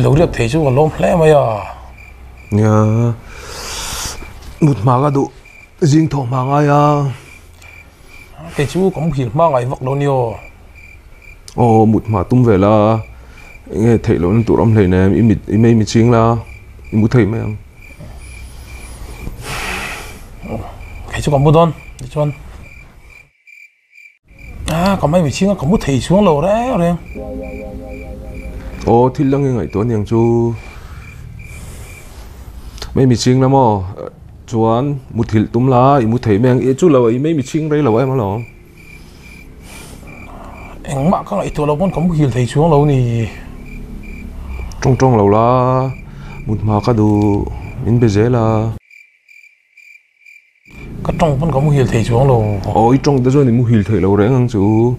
I lo riak thei chu ka lawm hle mai a. Nia, mut hma ka duh, zing thawh hma ngai a. Kei chu ka muhil hma ngai vak lo nia. Aw, mut hma tum ve la, enge theih lohna tur awm hleinem, i mit i mei mi ching la, i mu thei mai ang. Kei chu ka mu dawn, tichuan. Ah, ka mai mihring a ka mu thei chuang lo reng reng. Aw, thil dang i ngaihtuah aniang chu. Mai mihring la maw? Chuan muthilh tum la, i mu thei mai ang. I chu lo, i mai mihring rei lo em alawm. Engmah ka ngaihtuah loh pawn ka muhil thei chuang lo ni. Tawng tawng lo la, mut hma ka duh, min be zel a. Ka tawng pawn ka muhil thei chuang lo. Aw i tawng te chuan i muhil theih lo reng ang chu.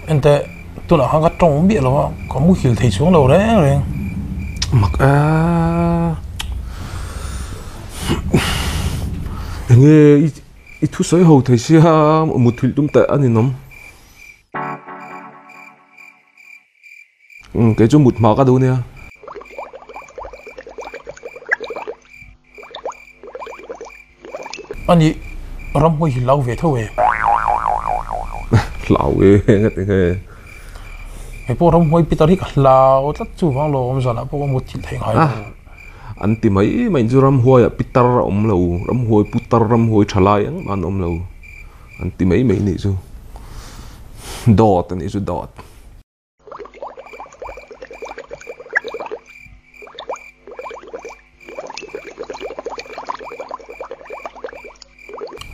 Enteh tunah khan ka tawng miah lo a, ka muhil thei chuang lo reng reng. Mak a. Enge i thusawi ho thei sia muthilh tum teh a ninawm. Kei chu mut hma ka duh nia. Ani ramhmui hi hlau ve tho e. Hlau e ngati nge. Hei pawh ramhmui pitar hi ka hlau tlat chu vang lo awm zanah pawh ka mut thilh thei ngai lo. An ti mai mai chu ramhuaiah pitar a awm lo, ramhuai putar ramhuai thalai engmah an awm lo. An ti mai mai nih chu. Dawt a nih chu dawt.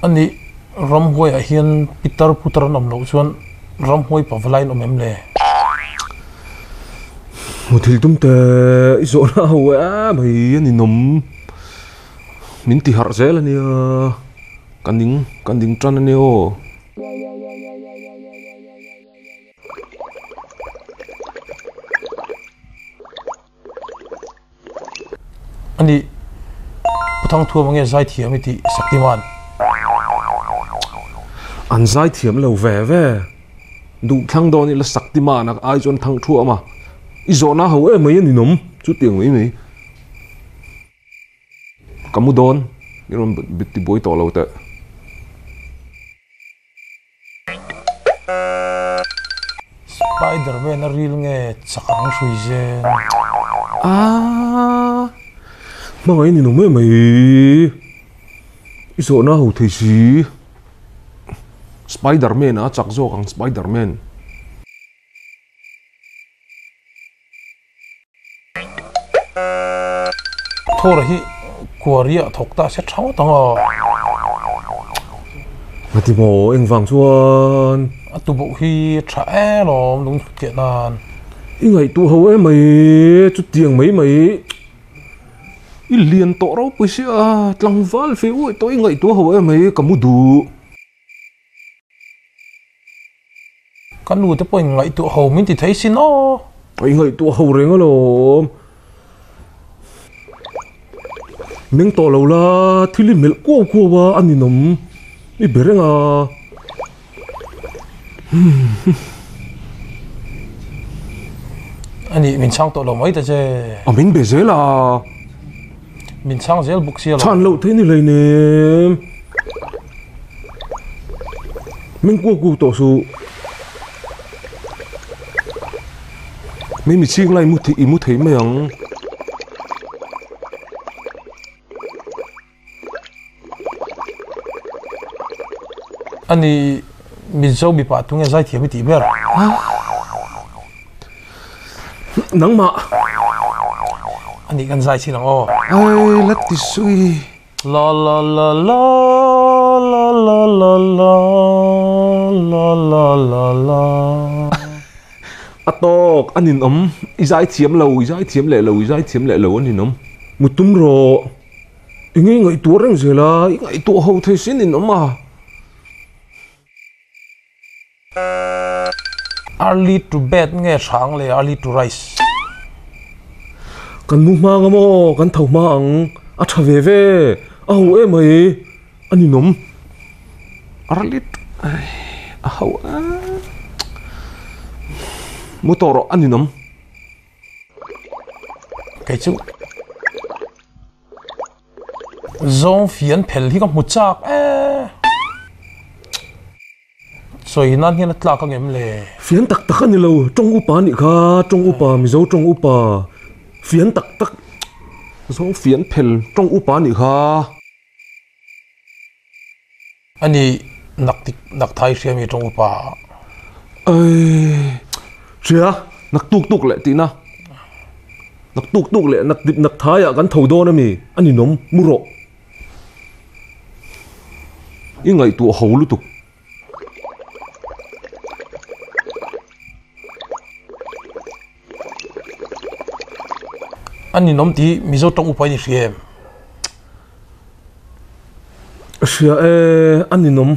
A nih ramhuaiah hian pitar putar an awm loh chuan ramhuai pavalai an awm em le? Muthilh tum teh i zawhna ho e mai a ninawm. Min ti harh zel a nia. Ka ning ka ning tan a nia aw. Ani Pu Thangthuam ange zaithiam i tih Saktiman. An zaithiam lo ve ve. Duhthlang dawn ila Saktiman a ai chuan Thangthuam a. I zawhna ho em mai a ninawm chutiang mai mai. Ka mu dawn i rawn tibuai tawh lo teh. Spiderman a ril nge chak ang hrui zen. Aaa hmangaih ni nawm em mai i zawhna ho thei si Spiderman a chak zawk ang Spiderman. Thor hi kuaria thawk ta se tha ngawt ang a. Ngati maw engvang chuan? A tuboh hi tha em alawm lung tliah nan. I ngaihtuah ho em mai chutiang mai mai i lian tawh ropui sia tlangval fe uaih tawh i ngaihtuah ho em mai ka mu duh. Ka nu te pawhin ngaihtuah ho min ti thei sin aw. I ngaihtuah ho reng alawm. Meng tawh lo la, thil i melh kuau kuau a, a ninawm. I be reng a. A nih, min chhang tawh lo mai ta che. A min be zel a. Min chhang zel bawk sia lo. Chhan loh theih ni hleinem. Min kuak kuak tawh suh. Mi mi chhing lai i mu thei mai ang. Ani Mizo mipa tunge zaithiam i tih ber? Nangmah. Ani kan zai chin ang aw. Ai la ti sui. La la la la la la la la la la la la. A tawk a ninawm, i zaithiam lo, i zaithiam leh lo, i zaithiam leh lo a ninawm. Mutum rawh, i ngei ngaihtuah reng zel a, i ngaihtuah ho thei si ninawm a. Early to bed nge hrang le early to rise? Kan mu hma ang amaw, kan tho hma ang, a tha ve ve, a ho em mai, a ninawm. Early to. A ho a. Mu tawh rawh a ninawm. Kei chu zawng fian phel hi ka hmu chak e. Sawi nan hian a tlak ang em le? Fian tak tak a ni lo, tawng upa a nih kha, tawng upa, Mizo tawng upa, fian tak tak, zawng fian phel tawng upa a nih kha. A ni, nak tik, nak thai hria mi tawng upa. Ai, hria, nak tuk tuk leh tihna, nak tuk tuk leh nak dip nak thaiah kan tho dawn a mi, a ninawm, mu rawh. I ngaihtuah ho lutuk. A ninawm tih Mizo tawng upa in i hria em? Hria e, a ninawm.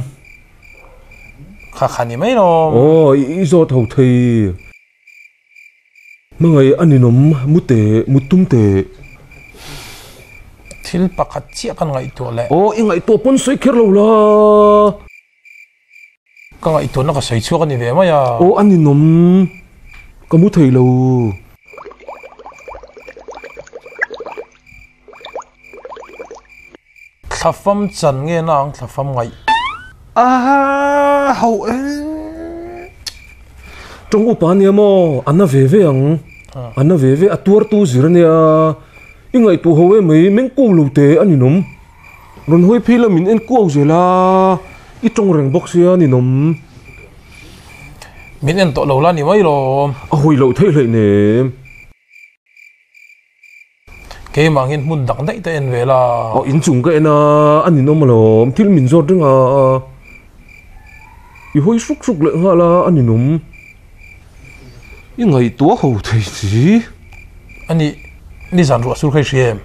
Kha kha ni mai lo. Aw, i zawt ho thei. Hmangaih a ninawm mu teh, mut tum teh. Thil pakhat chiah kan ngaihtuah leh. Aw, i ngaihtuah pawn sawi kher lo la. Ka ngaihtuahna ka sawi chhuak a ni ve mai a. Aw, a ninawm. Ka mu thei lo. Thlafam chan nge na ang thlafam ngaih. Aha ho e. Tawng upa ania maw a na ve ve ang. A na ve ve a tuartu zir ania. I ngaihtuah ho em mai meng ko lo te a ninawm. Rawn hawi phei la min en kuau zel a. I tawng reng bawk sia a ninawm. Min en tawh lo la ni mai lawm. A hawi loh theih hleih nem. Keimah angin hmun dang daih te en ve la. Aw inchung ka en a, a ninawm alawm, thil min zawt reng a, i hawi hruk hruk leh nghal a, a ninawm. I ngaihtuah ho thei si. A nih, nizan ruah sur kha i hria em?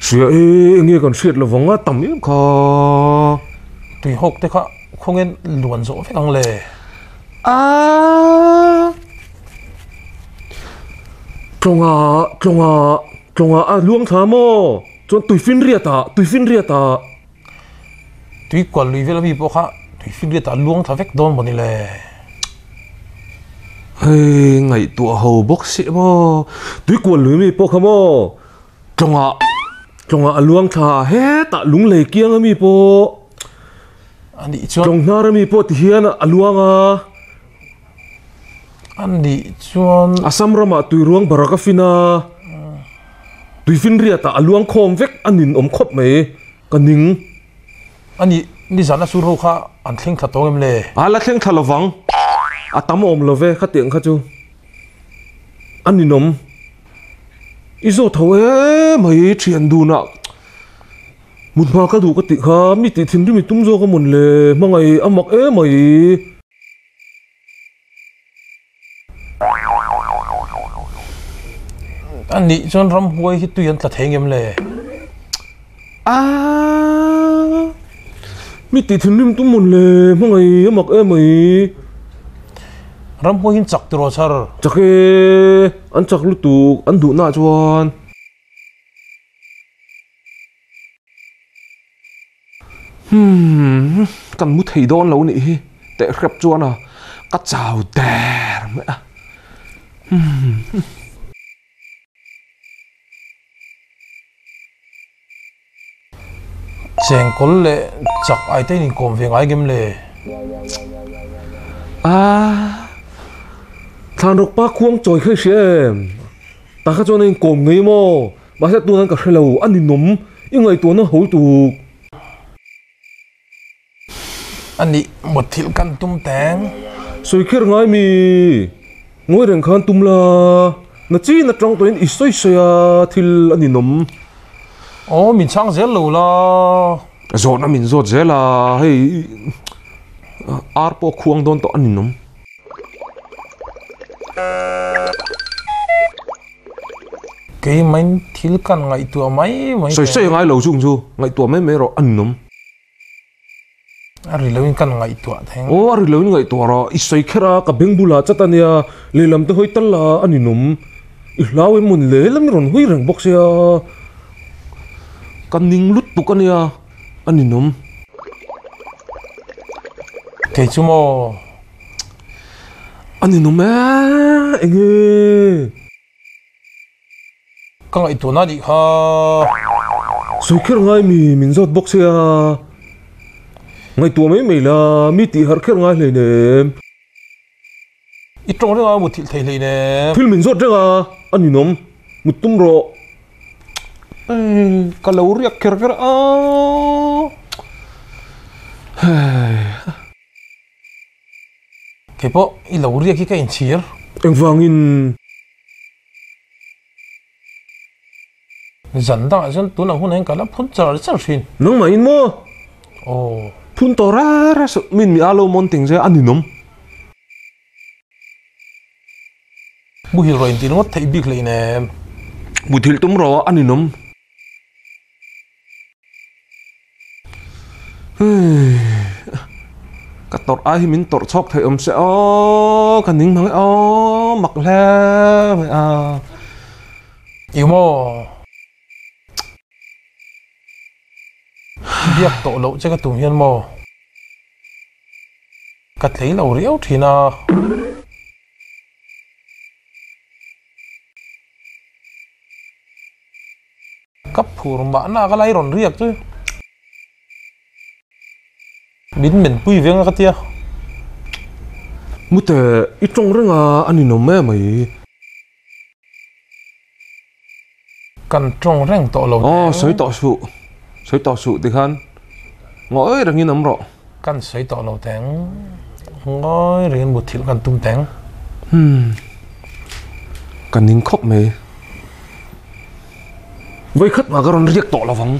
Hria e, enge kan hriat lovang a, tam em kha. Tuihawk te kha khawngen luan zawh vek ang le. Aa. Tlawnga tlawnga tlawnga a luang thla maw? Chuan tuifinriat ah tuifinriat ah. Tui kual lui vel ami pawh kha tuifinriat ah luang thla vek dawn maw ni le? Hei ngaihtuah ho bawk si maw? Tui kual lui mi pawh kha maw? Tlawnga tlawnga a luang thla hetah lunglei kiang ami pawh. Anih chuan. Tlawng hnar ami pawh ti hian a luang a. A nih chuan. Assam ramah tuiruang barak a fin a, tuifinriatah a luang khawm vek a nin awm khawp mai, ka ning. A nih, nizan a sur ho kha an thleng thla tawng em le? A la thleng thla lovang, a tam awm lo ve khatiang kha chu a ninawm. I zawt tho emai thian dunah. Mut hma ka duh ka tih kha mi tih thinrim i tum zawk a mawn le, hmangaih a mak emai. A nih chuan ramhuai hi tui an tla thei ngem le? Aa Mi tih thinrim tum mawn le, hmangaih a mak emai. Ramhuai hi an chak tiraw char? Chak e, an chak lutuk, an duhna ah chuan. Humm kan mu thei dawn lo nih hi teh hrep chuan a ka chau der mai a humm. Chengkawl leh chak ai te in inkawm ve ngai ngem le? Aaa Thlanrawk pa khuang chawi kha i hria em? Tah kha chuan a inkawm ngei maw? Mahse tunah ka hre lo, a ninawm, i ngaihtuahna ho tuk. A nih mutthilh kan tum teng. Sawi kher ngai mi, ngawi reng khan tum la, na chin atang tawhin i sawi sawi a, thil a ninawm. Aw, min chhang zel lo la. Zawhna min zawt zel a, hei ar pawh khuang dawn tawh a ninawm. Keimain thil kan ngaihtuah mai mai Sawi sawi ngai lo chung chu ngaihtuah mai mai rawh a ninawm. A ri loin kan ngaihtuah theng. Aw a ri loin ngaihtuah rawh i sawi kher a ka beng bulah chat a nia lehlam te hawi tal la a ninawm. I hlau em mawn lehlam i rawn hawi reng bawk sia ka ning lut tuk a nia a ninawm. Kei chu maw? A ninawm e, enge? Ka ngaihtuahna anih kha. Sawi kher ngai mi min zawt bawk sia. Ngaihtuah mai mai la, mi tih harh kher ngai hleinem. I tawng reng a mut thilh thei hleinem. Thil min zawt reng a, a ninawm. Mut tum rawh. Ei, ka lo riak kher kher a. Hei. Kei pawh i lo riak hi ka inchhir. Engvangin? Zan dangah chuan tunah hunah hian ka la phun char char thin. Nangmah in maw? Aw. Phun tawh reng reng suh, min mi a lo mawn ting che a ninawm. Muhil rawh inti ringawt theih bik hlein em? Muthilh tum rawh a ninawm. Ka tawrh ai hi min tawrh chhawk theih awm se aw ka ning mang e aw mak hle mai a. Ih maw biak tawh loh che ka tum hian maw ka tlei lo riau thin a. Ka phur mahna ka lai rawn riak chu min men pui veng a ka tia. Mute i tawng reng a a ninawm em mai. Kan tawng reng tawh lo teh. Aw sawi tawh suh, sawi tawh suh tikhan ngawi rengin awm rawh. Kan sawi tawh lo teng, ngawi rengin muthilh kan tum teng. Hmm, ka ning khawp mai. Vawikhat mah ka rawn riak tawh lo vang.